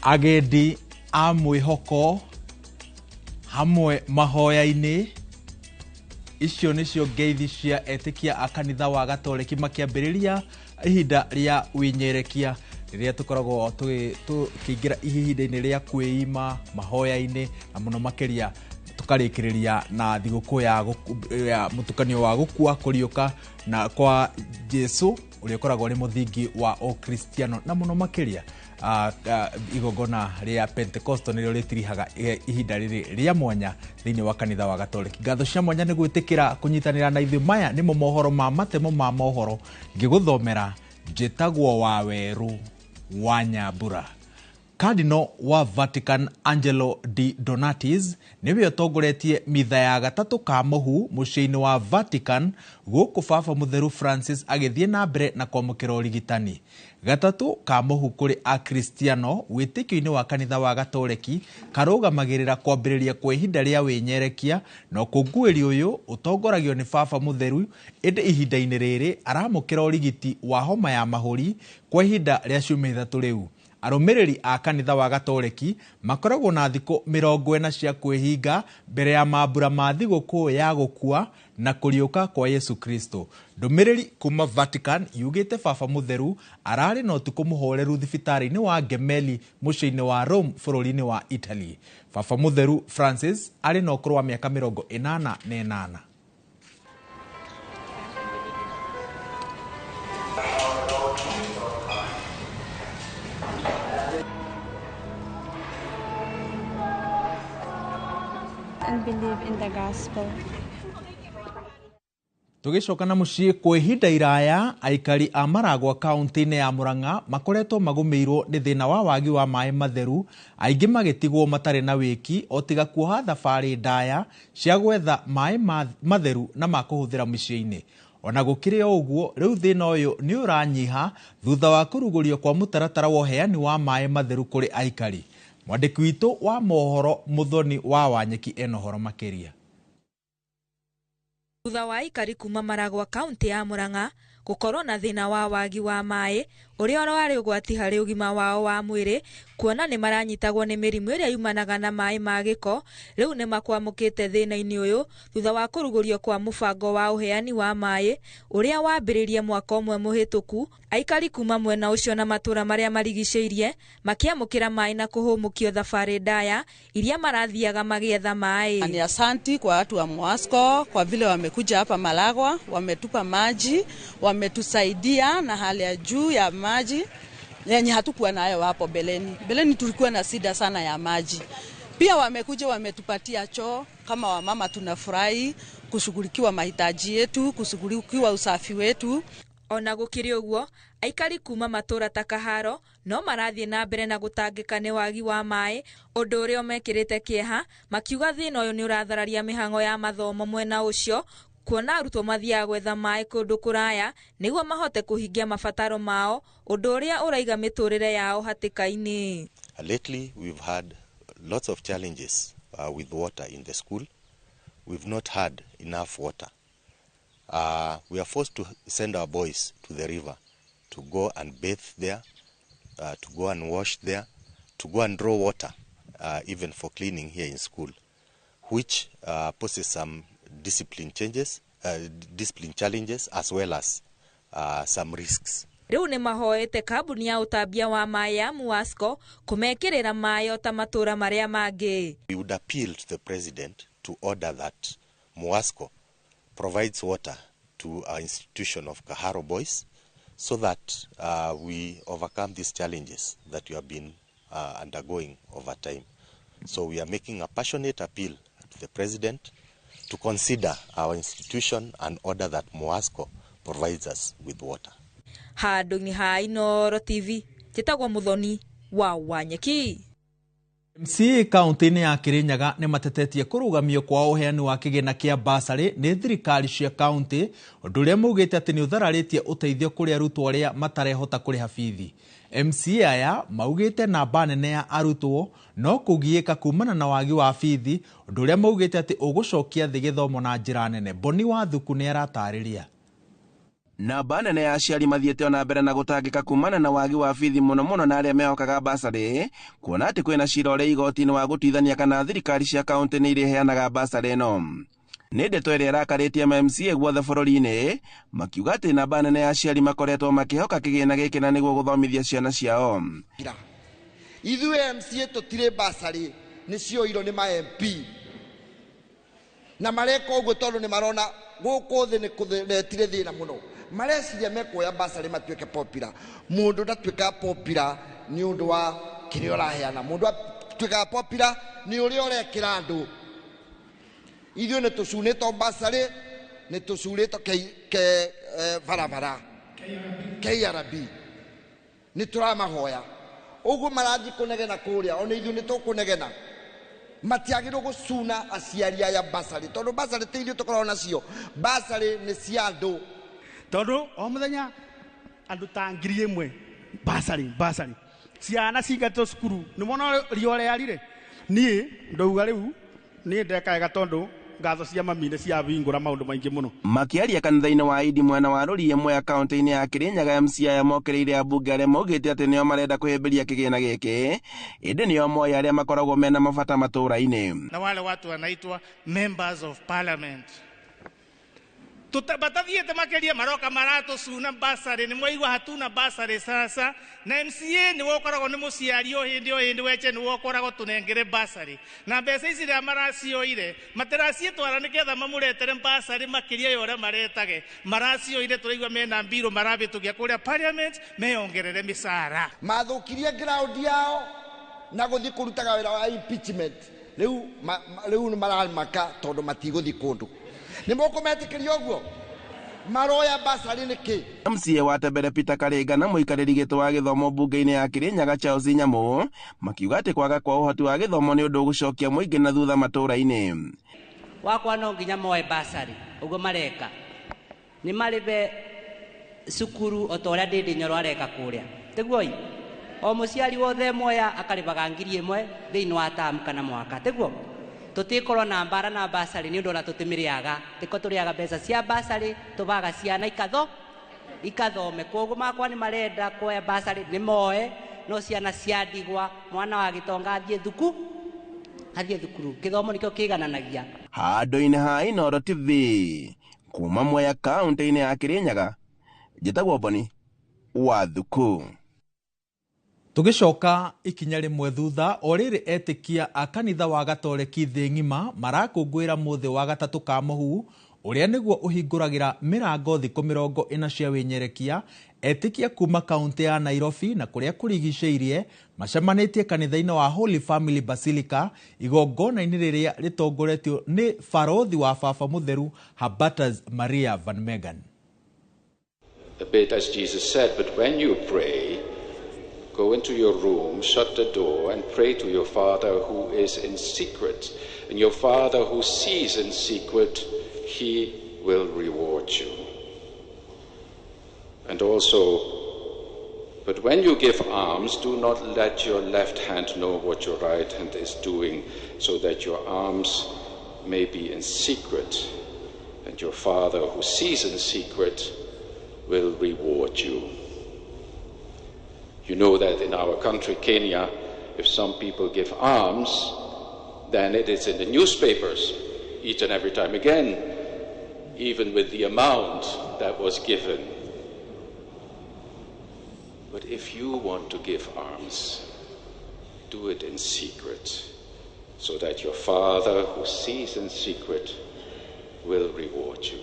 Agendi a mwĩhoko hamwe mahoya-inĩ. Icio nĩcio ngeithi cia etĩkia a kanitha wa Gatoreki makĩambĩrĩria ihinda rĩa wĩnyerekia rĩrĩa tũkoragwo tũkĩingĩra ihinda-inĩ rĩa kwĩima mahoya-inĩ, na mũno makĩria tũkarĩkĩrĩria na thigũkũ ya mũtukanio wa gũkua, kũriũka na kwa Jesu ũrĩa ũkoragwo ũrĩ mũthingi wa Ũkristiano, na mũno makĩria igongona rĩa Pentecosto nĩrĩo rĩtirihaga ihinda rĩrĩ rĩa mwanya thĩinĩ wa kanitha wa Gatoreki. Ngatho cia mwanya nĩ gwĩtĩkĩra kũnyitanĩra na ithuĩ. Maya nĩmo mohoro ma matemo ma mohoro ngĩgũthomera, njĩtagwo Wawerũ wa Nyambura. Cardinal wa Vatican Angelo Di Donatis nĩwe ũtongoretie mitha ya gatatũ ka mũhu mũciĩ-inĩ wa Vatican, gũkũ Baba Mũtheru Francis agĩthiĩ na mbere na kwamũkĩra ũrigitani. Gatatũ ka mũhu kũrĩ Akristiano wĩtĩkio-inĩ wa kanitha wa Gatoreki karũgamagĩrĩra kwambĩrĩria kwa ihinda rĩa wĩnyerekia, na ũkũngũĩri ũyũ ũtongoragio nĩ Baba Mũtheru, ĩndĩ ihinda-inĩ rĩrĩ aramũkĩra ũrigiti wa homa ya mahũri kwa ihinda rĩa ciumia 3 rĩu. Arũmĩrĩri a kanitha wa Gatoreki makoragwo na thikũ 40 cia kwĩhinga mbere ya mambura ma thigũkũ ya gũkua na kũriũka kwa Yesu Kristo. Ndũmĩrĩri kuma Vatican yugĩte Baba Mũtheru ararĩ na ũtukũ mũhoreru thibitarĩ-inĩ wa Gemelli mũciĩ-inĩ wa Rome bũrũri-inĩ wa Italy. Baba Mũtheru Francis arĩ na ũkũrũ wa mĩaka 88. And believe in the gospel. Tũgĩcoka na mũciĩ, kwa ihinda iraya aikari a Maragwa kaunti-inĩ ya Murang'a makoretwo magũmĩirwo nĩ thĩna wa wagi wa maĩ matheru, aingĩ magĩtigwo matarĩ na wĩki o tiga kuoha thabarĩ ndaya cia gwetha maĩ matheru na ma kũhũthĩra mĩciĩ-inĩ. Ona gũkĩrĩ o ũguo, rĩu thĩna ũyũ nĩ ũranyiha thutha wa kũrugũrio kwa mũtaratara wa ũheani wa maĩ matheru kũrĩ aikari. Mwandĩki witũ wa mohoro Muthoni wa Wanyeki ena ũhoro makĩria. Thutha wa aikari kuma Maragwa kaunti ya Murang'a gũkorwo na thĩna wa wagi wa maĩ ũrĩa ũrarĩ ũgwati harĩ ũgima wao wa mwĩrĩ, kuona nĩ maranyitagwo nĩ mĩrimũ ĩrĩa yumanaga na maĩ ma gĩko, rĩu nĩ makwamũkĩte thĩna-inĩ ũyũ thutha wa kũrugũrio kwa mũbango wa ũheani wa maĩ ũrĩa wambĩrĩrie mwaka ũmwe mũhĩtũku. Aikari kuma mwena ũcio na matũra marĩa marigicĩirie makĩamũkĩra maĩ na kũhũmũkio thabarĩ ndaya iria marathiaga magĩetha maĩ. Ni asanti kwa watu wa Muasco kwa vile wamekuja hapa Maragwa, wametupa maji, wametusaidia na hali ya juu ya maji yenye hatukuwa nayo hapo beleni. Beleni tulikuwa na shida sana ya maji. Pia wamekuja wametupatia choo. Kama wamama tunafurahi kushughulikiwa mahitaji yetu, kushughulikiwa usafi wetu. Ona gũkĩrĩ ũguo, aikari kuma matũra ta Kaharo no marathiĩ na mbere na gũtangĩka nĩ wagi wa maĩ, ũndũ ũrĩa ũmekĩrĩte kĩeha, makiuga thĩna ũyũ nĩ ũrathararia mĩhang'o ya mathomo mwena ũcio, kuona arutwo mathiaga gwetha maĩ kũndũ kũraya nĩguo mahote kũhingia mabataro mao, ũndũ ũrĩa ũraiga mĩtũrĩre yao hatĩka-inĩ. Lately we've had lots of challenges with water in the school. We've not had enough water. We are forced to send our boys to the river to go and bathe there, to go and wash there, to go and draw water, even for cleaning here in school, which poses some discipline changes, discipline challenges as well as some risks. Rĩu nĩ mahoete kambuni ya ũtambia wa maĩ ya Muasco kũmekĩrĩra maĩ o ta matũra marĩa mangĩ. We would appeal to the president to order that Muasco provides water to our institution of Kaharo Boys so that we overcome these challenges that we have been undergoing over time. So we are making a passionate appeal to the president to consider our institution and order that Muasco provides us with water. Handũ-inĩ ha Inooro TV, njĩtagwo Muthoni wa Wanyeki. MCA kaunti-inĩ ya Kirinyaga nĩ matetetie kũrũgamio kwa ũheani wa kĩgĩna kĩa basarĩ nĩ thirikari cia kaunti, ũndũ ũrĩa maugĩte atĩ nĩ ũthararĩtie ũteithio kũrĩ arutwo arĩa matarehota kũrĩha bithi. MCA aya maugĩte namba nene ya arutwo no kũgiĩka kumana na wagi wa bithi, ũndũ ũrĩa maugĩte atĩ ũgũcokia thĩ gĩthomo na njĩra nene. Boni Wathuku nĩ aratarĩria. Namba nene ya aciari mathiĩte ona mbere na gũtangĩka kumana na wagi wa bithi mũno mũno na arĩa mehokaga basarĩ, kuona atĩ kwĩna cira ũrĩ igoti-inĩ wa gũtuithania kana thirikari cia kaũntĩ nĩ irĩheanaga basarĩ ĩno. Nĩ ndeto ĩrĩa ĩrakarĩtie ma MCA guothe bũrũri-inĩ, makiuga atĩ namba nene ya aciari makoretwo makĩhoka kĩgĩna gĩkĩ na nĩguo gũthomithia ciana ciao. Ithuĩ MCA tũtirĩ basarĩ, nĩ cioirwo nĩ ma MP na mareka ũguo tondũ nĩ marona gũkũ thĩ nĩ kũretire thĩna mũno. Mareciria mekuoya basarĩ matuĩke popular. Mũndũ ndatuĩkaga popular nĩ ũndũ wa kĩrĩa ũraheana, mũndũ atuĩkaga popular nĩ ũrĩa ũrekĩra andũ. Ithuĩ nĩ tũcunĩtwo basarĩ, nĩ tũcurĩtwo ke barabara KRB, nĩ tũramahoya ũguo marathiĩ kũnegena kũrĩa, ona ithuĩ nĩ tũkũnegena. Matiagĩrĩirwo gũcuna aciari aya basarĩ, tondũ basarĩ ti ithuĩ tũkoragwo nacio, basarĩ nĩ cia andũ. Tondũ o mũthenya andũ ta 1,000 basarĩ basarĩ, ciana cingatĩtwo cukuru nĩ mona riũa rĩarire. Niĩ ndauga rĩu niĩ ndekaga tondũ ngatho cia mami nĩ ciahingũra maũndũ maingĩ mũno. Makĩaria kanitha-inĩ wa Idi mwena wa Rũriĩ Mwea kaũntĩ-inĩ ya Kĩrĩnyaga, MCA aya mokĩrĩire ambunge arĩa maugĩte atĩ nĩo marenda kũhĩmbĩria kĩgĩna gĩkĩ, ĩndĩ nĩo moĩ arĩa makoragwo mena mabata matũũra-inĩ. Na wale watu wanaitwa members of parliament batathiĩte makeria maroka maratũcuna basarĩ, nĩ mwaigua hatuna basarĩ sasa. Na MCA nĩwe ũkoragwo nĩ mũciari o hĩndĩ weche nĩwe ũkoragwo tũnengere basarĩ, na mbeca ici rĩrĩa maracioire matiraciĩtwara nĩgetha mamũretere basarĩ makĩria ya ũrĩa maretage. Maracioire tũraigua mena mbirũ marabĩtũkia kũrĩa parliament meyongerere mĩcara. Mathũkirie ground yao na gũthiĩ kũrutaga wĩra wa impeachment. Rĩu rĩu maramaka tondũ matigũthiĩ kũndũ. Nĩ mũkũmetĩkĩria ũguo maroya basarĩ nĩkĩ? MCA wa Tembere Peter Karinga na mũikarĩri gĩtĩ wa gĩthomo mbunge-inĩ ya Kĩrĩnyaga Charles Nyamu makiuga atĩ kwaga kwa ũhoti wa gĩthomo nĩ ũndũ ũgũcokia mũingĩ na thutha matũũra-inĩ. Wakwa no nginya moe basarĩ ũguo mareka nĩ marĩbe cukuru o ta ũrĩa Ndĩndĩ Nyoro areka kũrĩa, tiguo? O mũciari wothe moya akarĩbaga 1,000 thĩinĩ wa term kana mwaka, tiguo? Tũtikorwo na mbara na basarĩ nĩ ũndũ ona tũtimĩrĩaga, tiko tũrĩaga mbeca cia basarĩ tũbaga ciana ikathome. Koguo makwa nĩ marenda kuoya basarĩ nĩ moe, no ciana cia ndigwa mwana wa gĩtonga athiĩ thukuru, gĩthomo nĩkĩo kĩigananagia. Handũ-inĩ ha Inooro TV kuma Mwea kaũntĩ-inĩ ya Kĩrĩnyaga, njĩtagwo Boni wa Thuku. Tũgĩcoka ikinya rĩmwe thutha, o rĩrĩ etĩkia a kanitha wa Gatoreki thĩ ng'ima marakũngũĩra mũthĩ wa gatatũ ka mũhu ũrĩa nĩguo ũhingũragĩra mĩrango thikũ 40 cia wĩnyerekia. Etĩkia kuma kaũntĩ ya Nairobi na kũrĩa kũrigicĩirie macemanĩtie kanitha-inĩ wa Holy Family Basilica igongona-inĩ rĩrĩa rĩtongoretio nĩ barothi wa Baba Mũtheru Hubertus Maria Van Megan. A bit as Jesus said, but when you pray, go into your room, shut the door, and pray to your Father who is in secret. And your Father who sees in secret, he will reward you. And also, but when you give alms, do not let your left hand know what your right hand is doing, so that your alms may be in secret. And your Father who sees in secret will reward you. You know that in our country, Kenya, if some people give alms, then it is in the newspapers each and every time again, even with the amount that was given. But if you want to give alms, do it in secret, so that your Father who sees in secret will reward you.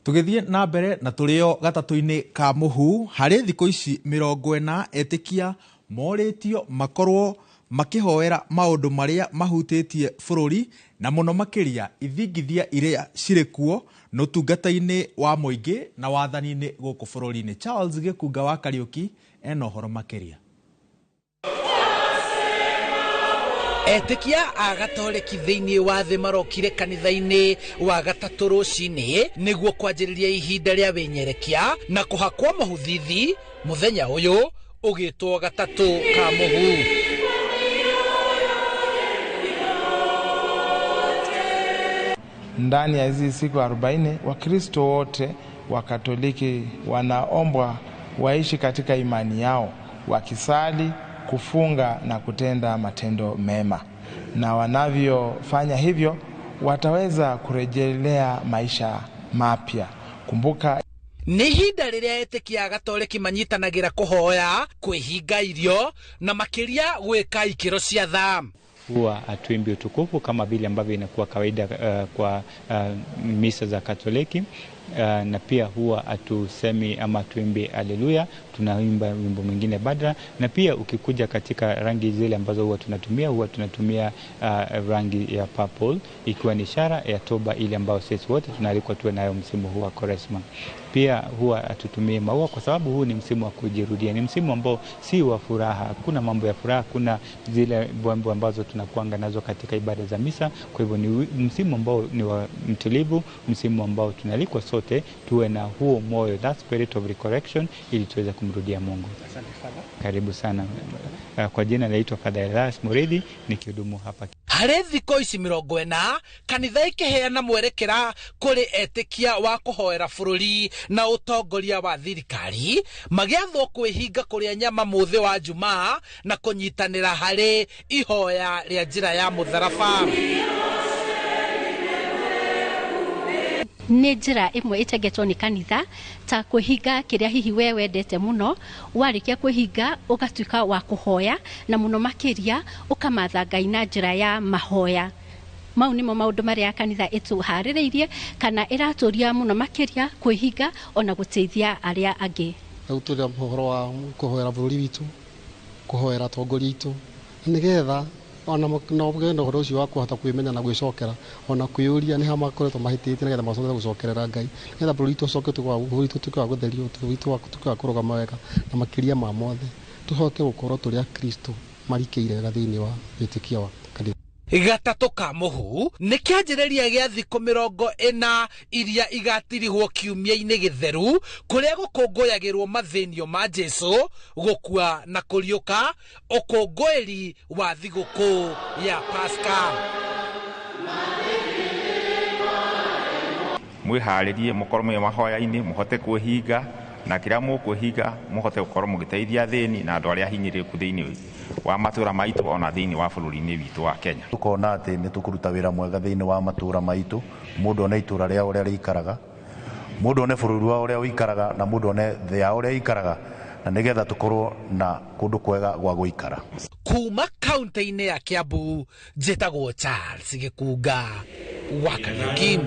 Tũgĩthiĩ na mbere na tũrĩo gatatũ-inĩ ka mũhu, harĩ thikũ ici 40 etĩkia morĩtio makorwo makĩhoera maũndũ marĩa mahutĩtie bũrũri na mũno makĩria ithingithia iria cirĩ kuo ũtungata-inĩ wa mũingĩ na wathani-inĩ gũkũ bũrũri-inĩ. Charles Gĩkunga wa Kariũki ena ũhoro makĩria. Etĩkia a Gatoreki thĩinĩ wa thĩ marokire kanitha-inĩ wa gatatũ rũcinĩ nĩguo kwanjĩrĩria ihinda rĩa wĩnyerekia na kũhakwo mũhuthithi mũthenya ũyũ ũgĩtwo gatatũ ka mũhu. Ndani ya hizi siku 40 Wakristo wote wa Katoliki wanaombwa waishi katika imani yao, wakisali, kufunga na kutenda matendo mema, na wanavyofanya hivyo wataweza kurejelea maisha mapya. Kumbuka nĩ ihinda rĩrĩa etĩkia a gatoreki manyitanagĩra kũhoya, kwĩhinga irio na makĩria gwĩka ikĩro cia tha. Huwa hatuimbi utukufu kama vile ambavyo inakuwa kawaida kwa misa za Katoliki. Na pia huwa hatusemi ama tuimbi haleluya, tunaimba wimbo mwingine badala. Na pia ukikuja katika rangi zile ambazo huwa tunatumia rangi ya purple, ikiwa ni ishara ya toba ile ambayo sisi wote tunaalikwa tuwe nayo msimu huu wa Kwaresma. Pia huwa hatutumii maua kwa sababu huu ni msimu wa kujirudia, ni msimu ambao si wa furaha. Kuna mambo ya furaha, kuna zile bwembo ambazo tunakuanga nazo katika ibada za misa. Kwa hivyo ni msimu ambao ni wa mtulivu, msimu ambao tunaalikwa sote tuwe na huo moyo, that spirit of recollection, ili tuweze kumrudia Mungu. Asante Father. Karibu sana. Kwa jina naitwa Father Elias Muridi, nikihudumu hapa. Harĩ thikũ ici 40 kanitha ĩkĩheana mwerekera kũrĩ etĩkia wa kũhoera bũrũri na ũtongoria wa thirikari magĩathwo kwĩhinga kũrĩa nyama mũthĩ wa Jumaa na kũnyitanĩra harĩ ihoya rĩa njĩra ya mũtharaba. Nĩ njĩra ĩmwe ĩtengetwo nĩ kanitha ta kwĩhinga kĩrĩa hihi we wendete mũno, warĩkia kwĩhinga ũgatuĩka wa kũhoya na mũno makĩria ũkamatha Ngai na njĩra ya mahoya. Mau nĩmo maũndũ marĩa kanitha ĩtũharĩrĩirie kana ĩratũria mũno makĩria kwĩhinga ona gũteithia arĩa angĩ. Rĩu tũrĩ ũhoro wa kũhoera bũrũri witũ, kũhoera atongoria aitũ, nĩgetha ona no ũgĩe na ũhoro ũcio wa kũhota kwĩmenya na gwĩcokera, ona kwĩyũria nĩ ha makoretwo mahĩtĩtie nĩgetha macoke gũcokerera Ngai, nĩgetha bũrũri witũ ũcoke bũrũri witũ ũtuĩke wa gũtherio, bũrũri witũ ũtuĩke wa kũrũgama wega, na makĩria ma mothe tũhote gũkorwo tũrĩ Akristo marikĩire wega thĩinĩ wa wĩtĩkio wa kanitha. Gatatũ ka mũhu nĩ kĩanjĩrĩria gĩa thikũ 40 iria igatirihwo kiumia-inĩ gĩtheru kũrĩa gũkũngũyagĩrwo mathĩnio ma Jesũ gũkua na kũriũka, ũkũngũĩri wa thigũkũ ya Pasaka. Mwĩharĩrie mũkorwo mwĩ mahoya-inĩ, mũhote kwĩhinga, na kĩrĩa mũkwĩhinga mũhote gũkorwo mũgĩteithia athĩni na andũ arĩa ahinyĩrĩrĩku thĩinĩ wa matũra maitũ ona thĩinĩ wa bũrũri-inĩ witũ wa Kenya. Tukona atĩ nĩ tũkũruta wĩra mwega thĩinĩ wa matũra maitũ, mũndũ one itũra rĩa ũrĩa rĩikaraga, mũndũ one bũrũri wa ũrĩa ũikaraga, na mũndũ one thĩ ya ũrĩa ĩikaraga, na nĩgetha tũkorwo na kũndũ kwega gwa gũikara. Kuma kaunti-inĩ ya Kiambu, njĩtagwo Charles Gĩkunga wa Kariuki.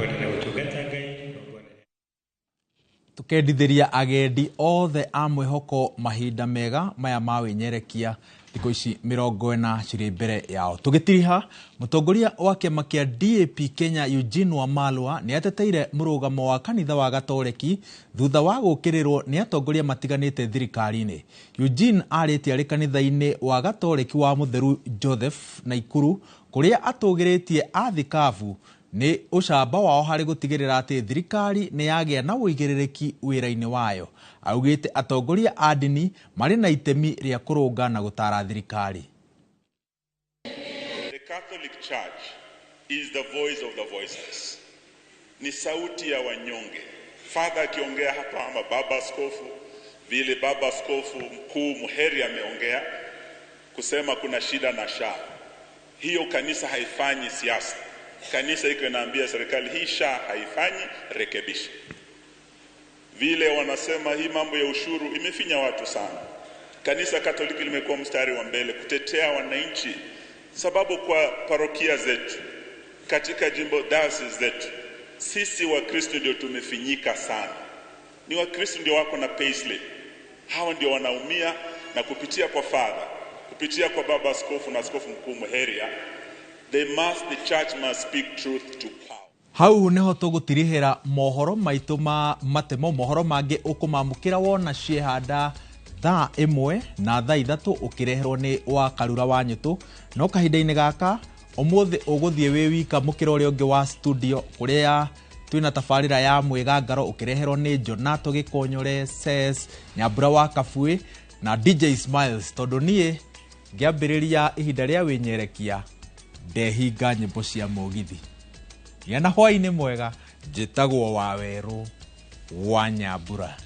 Tukendithĩria agendi othe a mwĩhoko mahinda mega maya ma wĩnyerekia thikũ ici 40 cirĩ mbere yao. Tũgĩtiriha, mũtongoria wa kĩama kĩa DAP Kenya Eugene Wamalwa nĩ ateteire mũrũgamo wa kanitha wa Gatoreki thutha wa gũũkĩrĩrwo nĩ atongoria matiganĩte thirikari-inĩ. Eugene arĩtie arĩ kanitha-inĩ wa Gatoreki wa Mũtheru Joseph Naikuru kũrĩa atũgĩrĩtie athikabu nĩ ũcamba wao harĩ gũtigĩrĩra atĩ thirikari nĩ yagĩa na ũigĩrĩrĩki wĩra-inĩ wayo. Augĩte atongoria a ndini marĩ na itemi rĩa kũrũnga na gũtaara thirikari. The Catholic Church is the voice of the voiceless. Ni sauti ya wanyonge. Father akiongea hapa ama baba askofu, vile baba askofu mkuu Muheri ameongea kusema kuna shida na SHA. Hiyo kanisa haifanyi siasa. Kanisa iko inaambia serikali hii SHA haifanyi, rekebisha. Vile wanasema hii mambo ya ushuru imefinya watu sana. Kanisa Katoliki limekuwa mstari wa mbele kutetea wananchi, sababu kwa parokia zetu, katika jimbo diocese zetu, sisi Wakristo ndio tumefinyika sana. Ni Wakristo ndio wako na payslip. Hawa ndio wanaumia, na kupitia kwa father, kupitia kwa baba askofu na askofu mkuu Muheria, the church must speak truth to power. Hau niho tũgũtirihĩra mohoro maitũ ma matemo, mohoro mangĩ ũkũmamũkĩra wona ciehanda thaa 1 na thaa 3 ũkĩreherwo nĩ wa Karura wa Nyũtũ. No kahinda-inĩ gaka ũmũthĩ ũgũthiĩ wĩ wika mũkĩra ũrĩa ũngĩ wa studio kũrĩa twĩna tabarĩra ya mwĩgangaro ũkĩreherwo nĩ Jonato Gĩkonyore, Ses Nyambura wa Kabuĩ na DJ Smiles, tondũ niĩ ngĩambĩrĩria ihinda rĩa wĩnyerekia ndehinga nyĩmbo cia mũgithi. Nginya na hwaĩ-inĩ mwega, njĩtagwo Wawerũ wa Nyambura.